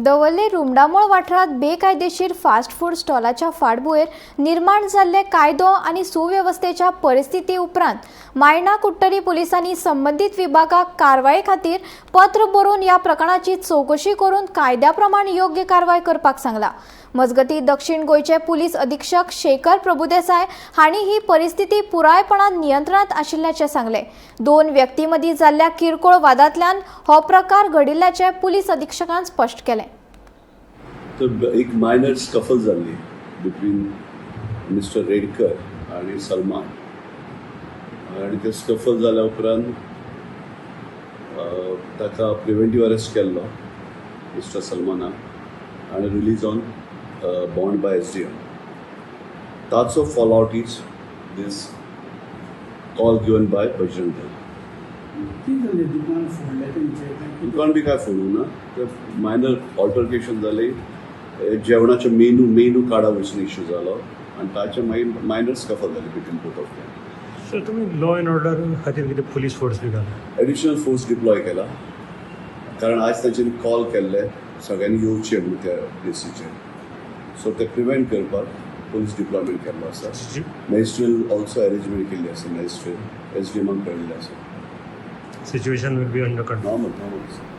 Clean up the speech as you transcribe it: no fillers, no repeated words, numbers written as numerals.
दवर्ले रुमडामोळ वाठारांत बेकायदेशीर fast food स्टॉलाच्या फाटभुंयेर निर्माण जाल्ले कायदो आनी सुवेवस्थेच्या परिस्थिती उपरांत मायणा कुडटरी पुलिसांनी संबंदीत विभागाक कारवाये खातीर पत्र बरोवन ह्या प्रकरणाची चवकशी करून कायद्या प्रमाण योग्य कारवाय करपाक सांगला. मजगतीं, दक्षिण गोंयचे पुलीस अधीक्षक शेखर प्रभुदेसाय हांणी ही परिस्थिती पुरायपणान नियंत्रणात आशिल्ल्याचें सांगलें. दोन व्यक्तीं मदीं जाल्ल्या किरकोळ वादांतल्यान हो प्रकार घडिल्ल्याचें पुलीस अधीक्षकान स्पश्ट केलें. तर एक मायनर स्कफल जाल्ली बिटवीन मिस्टर रेडकर आणि सलमान आणि ते स्कफल जाल्या उपरांत ताका प्रिव्हेंटीव अरेस्ट केल्लो मिस्टर सलमानाक आणि release on bond by SDM. ताचो fallout is this call given by Bajrang Dal. कितें जालें? दुकान फोडलें तेंचें काय कितें? दुकान बी काय फोडूंक ना. ते मायनर ऑल्टरकेशन जालें. जेवणाचे मेनू मेनू कार्डा वयसून इश्यू जालो आनी ताचे मागीर मायनर स्कफल जाली between both of them. Sir, तुमी लॉ अँड ऑर्डर खातीर कितें पुलीस फोर्स बी घाला? एडिशनल फोर्स डिप्लॉय केला, कारण आज तांच्यांनी कॉल केल्ले सगळ्यांनी येवचे म्हणून त्या प्लेसीचेर. सो ते प्रिवेंट करपाक पुलीस डिप्लॉयमेंट केल्लो आसा. मॅजिस्ट्रियल ऑल्सो अरेंजमेंट केल्ली आसा. मॅजिस्ट्रेट एस डी एमान कळिल्लें आसा. Situation will be under control? Normal, normal.